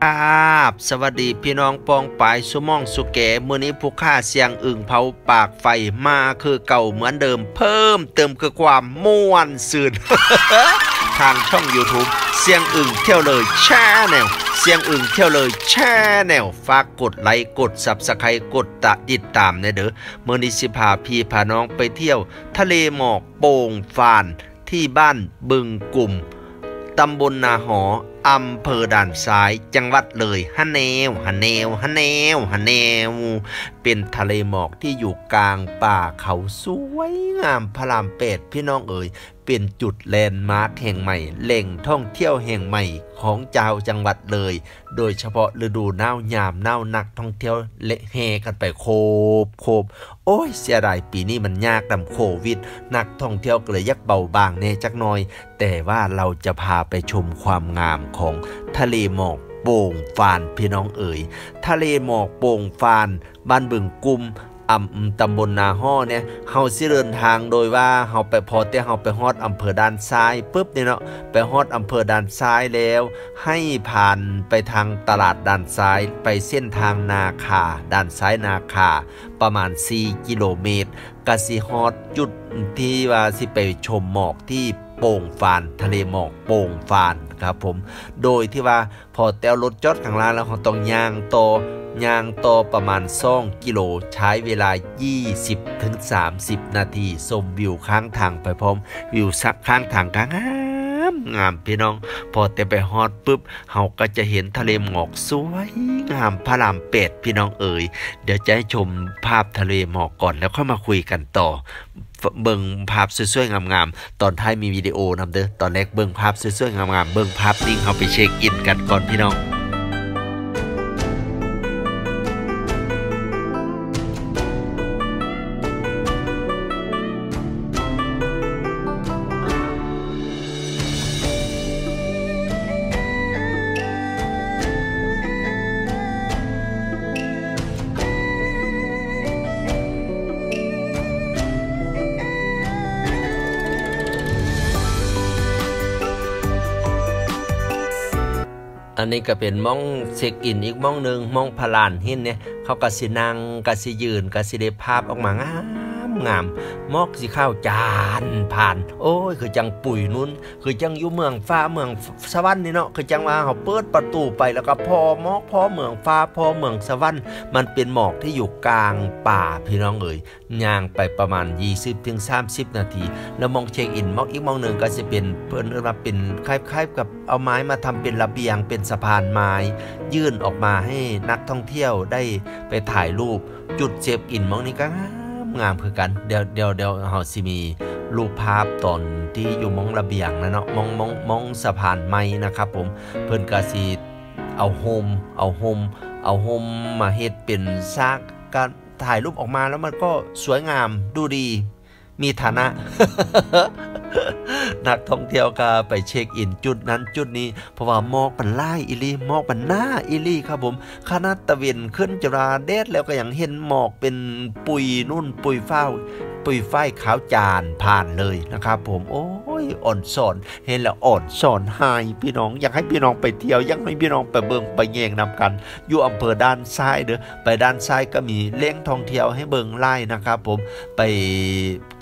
ครับ สวัสดีพี่น้องป้องปายสุหม่องสุแก มื้อนี้ผู้ข้าเสียงอึ่งเผาปากไฟมาคือเก่าเหมือนเดิม เพิ่มเติมคือความม่วนซื่น ทางช่องยูทูบ เสียงอึ่งเที่ยวเลยแชนแนล เสียงอึ่งเที่ยวเลยแชนแนล ฝากกดไลก์ กดซับสไครบ์ กดติดตามแหน่เด้อ มื้อนี้สิพาพี่พาน้องไปเที่ยวทะเลหมอกโป่งฟาน ที่บ้านบึงกุม ตำบลนาหอ อำเภอด่านซ้าย จังหวัดเลย หะแนว หะแนว หะแนว หะแนว เป็นทะเลหมอกที่อยู่กลางป่าเขาสวยงามพระรามแปด พี่น้องเอ๋ย เป็นจุดแลนด์มาร์คแห่งใหม่ แหล่งท่องเที่ยวแห่งใหม่ของชาวจังหวัดเลย โดยเฉพาะฤดูหนาวยามหนาวนักท่องเที่ยวแห่กันไปโคบโคบ โอ๊ย เสียดายปีนี้มันยากนำโควิด นักท่องเที่ยวก็เลยอยากเบาบางแหน่จักหน่อย แต่ว่าเราจะพาไปชมความงามของทะเลหมอกโป่งฟานพี่น้องเอ๋ย ทะเลหมอกโป่งฟาน บ้านบึงกุม อำ ตำบลนาฮ้อเนี่ย เฮาสิเดินทางโดยว่าเฮาไป พอแต่เฮาไปฮอดอำเภอด่านซ้ายปึ๊บนี่เนาะ ไปฮอดอำเภอด่านซ้ายแล้ว ให้ผ่านไปทางตลาดด่านซ้าย ไปเส้นทางนาข่า ด่านซ้ายนาข่า ประมาณสี่กิโลเมตร ก็สิฮอดจุดที่ว่าสิไปชมหมอกที่โป่งฟาน ทะเลหมอกโป่งฟานครับผม โดยที่ว่า พอแต่เอารถจอดข้างล่างแล้ว เราต้องย่างต่อ ย่างต่อประมาณสองกิโล ใช้เวลายี่สิบถึงสามสิบนาที ชมวิวข้างทางไปพร้อม วิวสักข้างทางก็งามงามพี่น้อง พอแต่ไปฮอดปึ๊บ เราก็จะเห็นทะเลหมอกสวยงามพระรามแปดพี่น้องเอ๋ย เดี๋ยวจะให้ชมภาพทะเลหมอกก่อน แล้วค่อยมาคุยกันต่อ เบิ่งภาพสวยๆ งามๆ ตอนท้ายมีวิดีโอนำเด้อ ตอนแรกเบิ่งภาพสวยๆ งามๆ เบิ่งภาพนิ่ง เฮาไปเช็กอินกันก่อนพี่น้อง ອັນນີ້ກໍເປັນໝ່ອງເຊັກອິນອີກໝ່ອງໜຶ່ງ ໝ່ອງພະລານຫີນເນຍ ເຂົາກໍຊິນັ່ງ ກໍຊິຢືນ ກໍຊິໄດ້ພາບອອກມາງາມໆ ໝອກສີຂາວຈານຜ່ານ ໂອ້ຍ ຄືຈັ່ງປຸຍນຸ່ນ ຄືຈັ່ງຢູ່ເມືອງຟ້າເມືອງສະຫວັນນີ້ເນາະ ຄືຈັ່ງວ່າເຮົາເປີດປະຕູໄປ ແລ້ວກໍພໍໝອກ ພໍເມືອງຟ້າ ພໍເມືອງສະຫວັນ ມັນເປັນໝອກທີ່ຢູ່ກາງປ່າພີ່ນ້ອງເອີຍ ຍ່າງໄປປະມານຊາວເຖິງສາມສິບນາທີ ແລ້ວໝ່ອງເຊັກອິນໝ່ອງອີກໝ່ອງໜຶ່ງກໍຊິເປັນ ເພິ່ນເອີ້ນວ່າເປັນຄ້າຍໆກັບເອົາໄມ້ມາທຳເປັນລະບຽງ ເປັນສະພານໄມ້ຍື່ນອອກມາໃຫ້ນັກທ່ອງທ່ຽວໄດ້ໄປຖ່າຍຮູບ. ຈຸດເຊັກອິນໝ່ອງນີ້ກໍງາມ ງາມຄືກັນ ດຽວ ດຽວ ດຽວເຮົາຊິມີຮູບພາບຕອນທີ່ຢູ່ໝ່ອງລະບຽງນະເນາະ ໝ່ອງ ໝ່ອງ ໝ່ອງສະພານໄມ້ນະຄັບຜົມ ເພິ່ນກໍຊິເອົາຮົ່ມ ເອົາຮົ່ມ ເອົາຮົ່ມມາເຮັດເປັນສາກ ກະ ຖ່າຍຮູບອອກມາແລ້ວມັນກໍສວຍງາມ ດູດີ ມີຖານະ ນັກທ່ອງທ່ຽວກໍໄປເຊັກອິນຈຸດນັ້ນຈຸດນີ້ ເພາະວ່າໝອກມັນຫຼາຍອີ່ຫຼີ ໝອກມັນໜາອີ່ຫຼີຄັບຜົມ ຂະໜາດຕາເວັນຂຶ້ນ ຈົນວ່າແດດແລ້ວກໍຍັງເຫັນໝອກເປັນປຸຍນຸ່ນປຸຍຟ້າວ ປຸຍຝ້າຍຂາວຈານຜ່ານເລີຍນະຄັບຜົມ ໂອ້ຍ ອອນຊອນ ເຫັນແລ້ວອອນຊອນຫຼາຍພີ່ນ້ອງ ຢາກໃຫ້ພີ່ນ້ອງໄປທ່ຽວ ຢາກໃຫ້ພີ່ນ້ອງໄປເບິ່ງໄປແຍງນຳກັນ ຢູ່ອຳເພີດ່ານຊ້າຍເດີ ໄປດ່ານຊ້າຍກໍມີແຫຼ່ງທ່ອງທ່ຽວໃຫ້ເບິ່ງຫຼາຍນະຄັບຜົມ ໄປ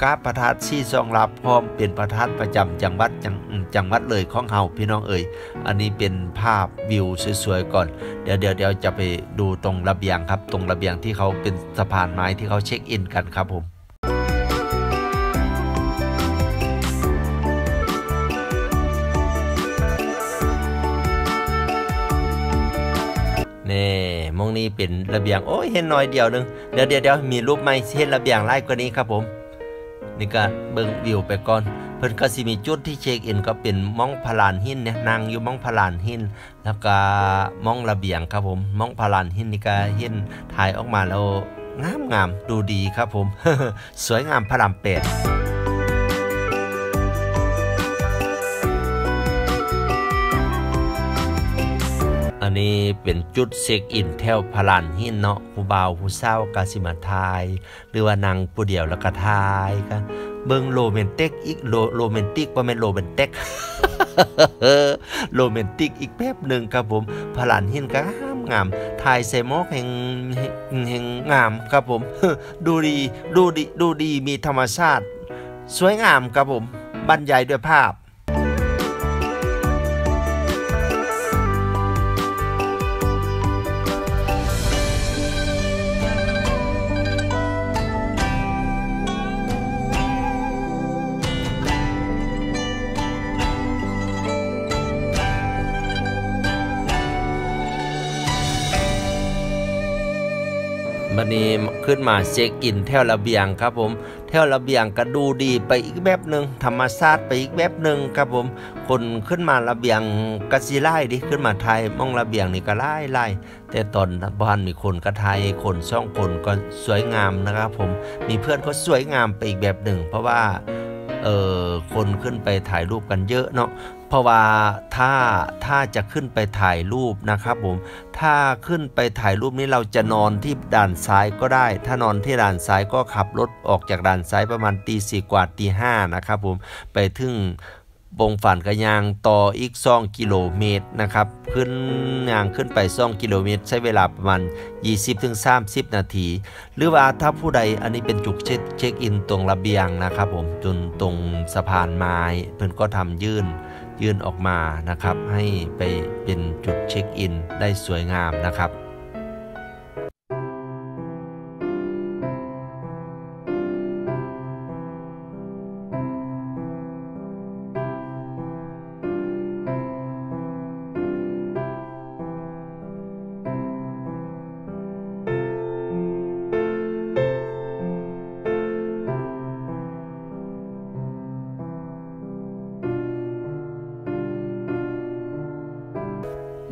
ກາບພະທາດສີສອງລັບພ້ອມ ເປັນພະທາດປະຈຳຈັງຫວັດ ຈັງ ຈັງຫວັດເລີຍຂອງເຮົາພີ່ນ້ອງເອີຍ ອັນນີ້ເປັນພາບວິວສວຍໆກ່ອນ ດຽວ ດຽວ ດຽວຈະໄປດູຕົງລະບຽງຄັບ ຕົງລະບຽງທີ່ເຂົາເປັນສະພານໄມ້ທີ່ເຂົາເຊັກອິນກັນຄັບຜົມ. ແນ່ ໝ່ອງນີ້ເປັນລະບຽງ ໂອ້ຍ ເຫັນໜ້ອຍດຽວໜຶ່ງ ດຽວ ດຽວ ດຽວ ມີຮູບໃໝ່ ຊິເຫັນລະບຽງຫຼາຍກວ່ານີ້ຄັບຜົມ ນີ້ກະເບິ່ງວິວໄປກ່ອນ ເພິ່ນກະຊິມີຈຸດທີ່ເຊັກອິນ ກໍເປັນໝ່ອງພະລານຫີນເນຍ ນັ່ງຢູ່ໝ່ອງພະລານຫີນ ແລ້ວກະໝ່ອງລະບຽງຄັບຜົມ ໝ່ອງພະລານຫີນນີ້ກະເຫັນຖ່າຍອອກມາແລ້ວງາມໆ ດູດີຄັບຜົມ ສວຍງາມພະລາມແປດ. ອັນນີ້ເປັນຈຸດເຊັກອິນແຖວພະລານຫີນເນາະ ຜູ້ບ່າວຜູ້ສາວກະຊິມາຖ່າຍ ຫຼືວ່ານັ່ງຜູ້ດຽວແລ້ວກະຖ່າຍ ກະ ເບິ່ງໂຣແມນຕິກອີກ ໂຣ ໂຣແມນຕິກ ບໍ່ແມ່ນໂຣແມນເຕັກ ໂຣແມນຕິກອີກແບບໜຶ່ງຄັບຜົມ. ພະລານຫີນກໍງາມໆ ຖ່າຍໃສ່ໝອກແຮ່ງ ແຮ່ງ ແຮ່ງງາມຄັບຜົມ. ດູດີ ດູດີ ດູດີ ມີທຳມະຊາດ ສວຍງາມຄັບຜົມ ບັນຍາຍດ້ວຍພາບ. ບັດນີ້ຂຶ້ນມາເຊັກອິນແຖວລະບຽງຄັບຜົມ. ແຖວລະບຽງກະດູດີໄປອີກແບບໜຶ່ງ ທຳມະຊາດໄປອີກແບບໜຶ່ງຄັບຜົມ. ຄົນຂຶ້ນມາລະບຽງກະຊິຫຼາຍເດ ຂຶ້ນມາຖ່າຍໝ່ອງລະບຽງນີ້ກະຫຼາຍໆ ແຕ່ຕອນບໍ່ທັນມີຄົນກະຖ່າຍຄົນສອງຄົນກໍສວຍງາມນະຄັບຜົມ. ມີເພື່ອນກໍສວຍງາມໄປອີກແບບໜຶ່ງ ເພາະວ່າ ເອີ ຄົນຂຶ້ນໄປຖ່າຍຮູບກັນເຍອະເນາະ. ເພາະວ່າຖ້າ ຖ້າຈະຂຶ້ນໄປຖ່າຍຮູບນະຄັບຜົມ ຖ້າຂຶ້ນໄປຖ່າຍຮູບນີ້ ເຮົາຈະນອນທີ່ດ່ານຊາຍກໍໄດ້. ຖ້ານອນທີ່ດ່ານຊາຍກໍຂັບລົດອອກຈາກດ່ານຊາຍປະມານຕີສີ່ກວ່າຕີຫ້ານະຄັບຜົມ ໄປເຖິງປົງຟານກະຍ່າງຕໍ່ອີກສອງກິໂລເມດນະຄັບ. ຂຶ້ນ ຍ່າງຂຶ້ນໄປສອງກິໂລເມດ ໃຊ້ເວລາປະມານຊາວເຖິງສາມສິບນາທີ. ຫຼືວ່າຖ້າຜູ້ໃດ ອັນນີ້ເປັນຈຸດເຊັກ ເຊັກອິນຕົງລະບຽງນະຄັບຜົມ ຈົນຕົງສະພານໄມ້ ເພິ່ນກໍທຳຍື່ນ ຍື່ນອອກມານະຄັບ ໃຫ້ໄປເປັນຈຸດເຊັກອິນໄດ້ສວຍງາມນະຄັບ.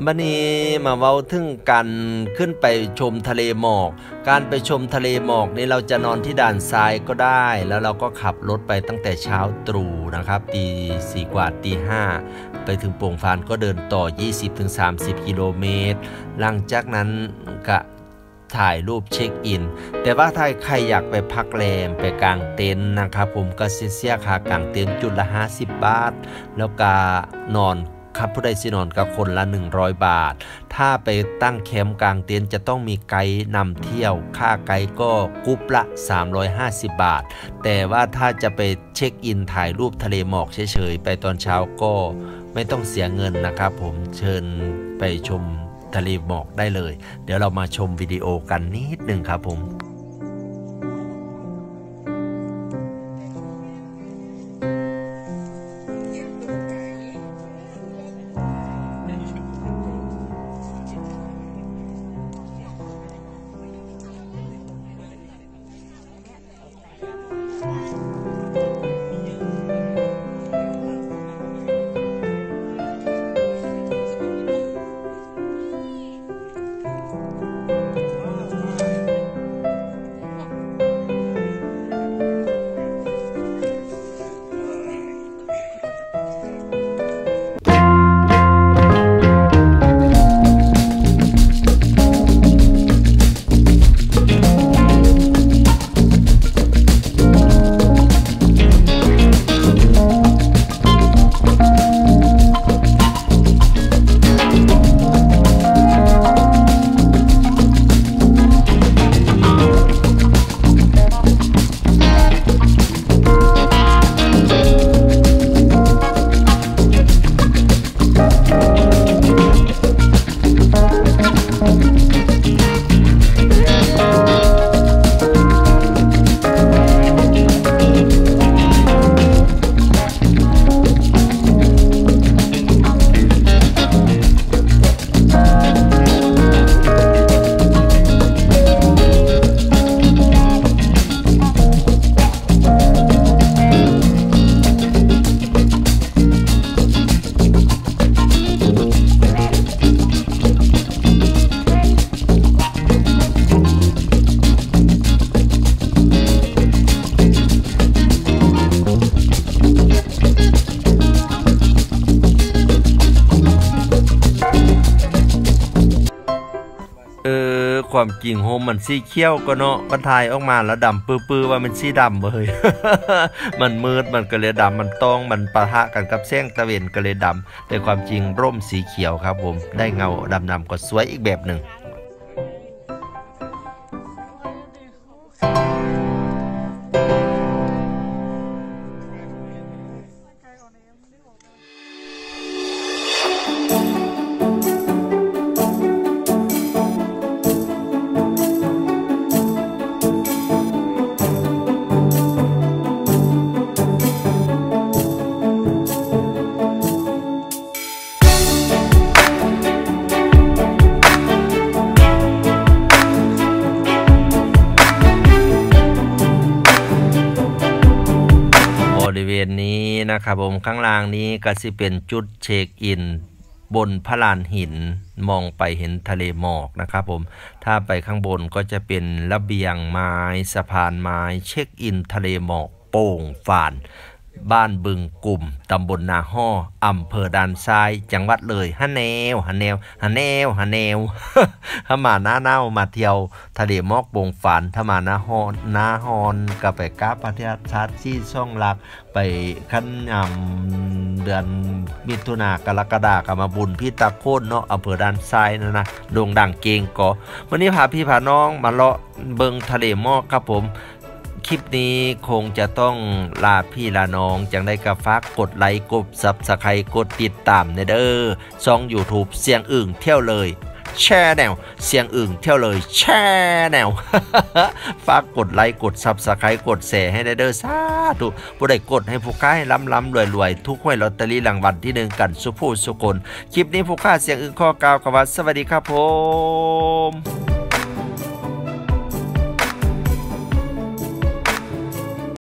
ບັດນີ້ມາເວົ້າເຖິງການຂຶ້ນໄປຊົມທະເລໝອກ. ການໄປຊົມທະເລໝອກນີ້ ເຮົາຈະນອນທີ່ດ່ານຊາຍກໍໄດ້ ແລ້ວເຮົາກໍຂັບລົດໄປຕັ້ງແຕ່ເຊົ້າຕຣູ່ນະຄັບ ຕີສີ່ກວ່າ ຕີຫ້າ ໄປເຖິງປົງຟານກໍເດີນຕໍ່ຊາວເຖິງສາມສິບກິໂລເມດ. ຫຼັງຈາກນັ້ນກະ ຖ່າຍຮູບເຊັກອິນ. ແຕ່ວ່າຖ້າໃຜຢາກໄປພັກແລມ ໄປກາງເຕັນນະຄັບຜົມ ກໍຊິເສຍຄ່າກາງເຕັນຈຸດລະຫ້າສິບບາດ ແລ້ວກະນອນ ຄັນຜູ້ໃດຊິນອນກໍຄົນລະໜຶ່ງຮ້ອຍບາດ. ຖ້າໄປຕັ້ງແຄມກາງເຕັນຈະຕ້ອງມີໄກນຳທ່ຽວ, ຄ່າໄກກໍກຸບລະສາມຮ້ອຍຫ້າສິບບາດ. ແຕ່ວ່າຖ້າຈະໄປເຊັກອິນຖ່າຍຮູບທະເລໝອກເສີຍໆ ໄປຕອນເຊົ້າກໍໄມ່ຕ້ອງເສຍເງິນນະຄັບຜົມ. ເຊີນໄປຊົມ ທະເລໝອກໄດ້ເລີຍ. ດຽວເຮົາມາຊົມວິດີໂອກັນນິດໜຶ່ງຄັບຜົມ. ຄວາມຈິງຮົ່ມມັນສີຂຽວກໍເນາະ ບັດຖ່າຍອອກມາລະດຳປຶໆ ວ່າແມ່ນສີດຳເວີຍ ມັນມືດ ມັນກໍເລີຍດຳ ມັນຕ້ອງ ມັນປະທະກັນກັບແສງຕາເວັນກໍເລີຍດຳ ແຕ່ຄວາມຈິງຮົ່ມສີຂຽວຄັບຜົມ ໄດ້ເງົາດຳໆ ກໍສວຍອີກແບບໜຶ່ງ. ບໍລິເວນນີ້ນະຄັບຜົມ ຂ້າງລ່າງນີ້ກໍຊິເປັນຈຸດເຊັກອິນບົນພະລານຫີນ ມອງໄປເຫັນທະເລໝອກນະຄັບຜົມ. ຖ້າໄປຂ້າງບົນກໍຈະເປັນລະບຽງໄມ້ ສະພານໄມ້ ເຊັກອິນທະເລໝອກໂປ່ງຝານ ບ້ານບຶງກຸ່ມ ຕຳບົນນາຫໍ່ ອຳເພີດ່ານຊາຍ ຈັງຫວັດເລີຍ. ຮະແນວ ຮະແນວ ຮະແນວ ຮະແນວ ຖ້າມາໜ້າໜາວມາທ່ຽວທະເລໝອກໂປ່ງຝານ ຖ້າມາໜ້າຮ້ອນ ໜ້າຮ້ອນກໍໄປກາບພະທາດສີສອງຫຼັກ ໄປຄັນ ອາ ເດືອນມິຖຸນາ ກໍລະກະດາ ກໍມາບຸນຜີຕາໂຂນເນາະ ອຳເພີດ່ານຊາຍນັ້ນນະ ໂດ່ງດັງເກັ່ງກໍ. ມື້ນີ້ພາພີ່ພານ້ອງມາເລາະເບິ່ງທະເລໝອກຄັບຜົມ. ຄລິບນີ້ຄົງຈະຕ້ອງລາພີ່ລານ້ອງ ຈັ່ງໃດກໍຝາກກົດໄລ ກົດ Subscribe ກົດຕິດຕາມແດ່ເດີ້ ຊ່ອງ YouTube ສຽງອຶ່ງທ່ຽວເລີຍ Channel ສຽງອຶ່ງທ່ຽວເລີຍ Channel ຝາກກົດໄລ ກົດ Subscribe ກົດແຊໃຫ້ແດ່ເດີ້ ສາທຸ. ຜູ້ໃດກົດໃຫ້ຜູ້ຄ້າໃຫ້ລ່ຳໆລວຍໆ ຖືກຫວຍລອດເຕີຣີລາງວັນທີໜຶ່ງກັນສູ່ຜູ້ສູ່ຄົນ. ຄລິບນີ້ຜູ້ຄ້າສຽງອຶ່ງຂໍກ່າວຄຳວ່າ ສະຫວັດດີຄັບຜົມ.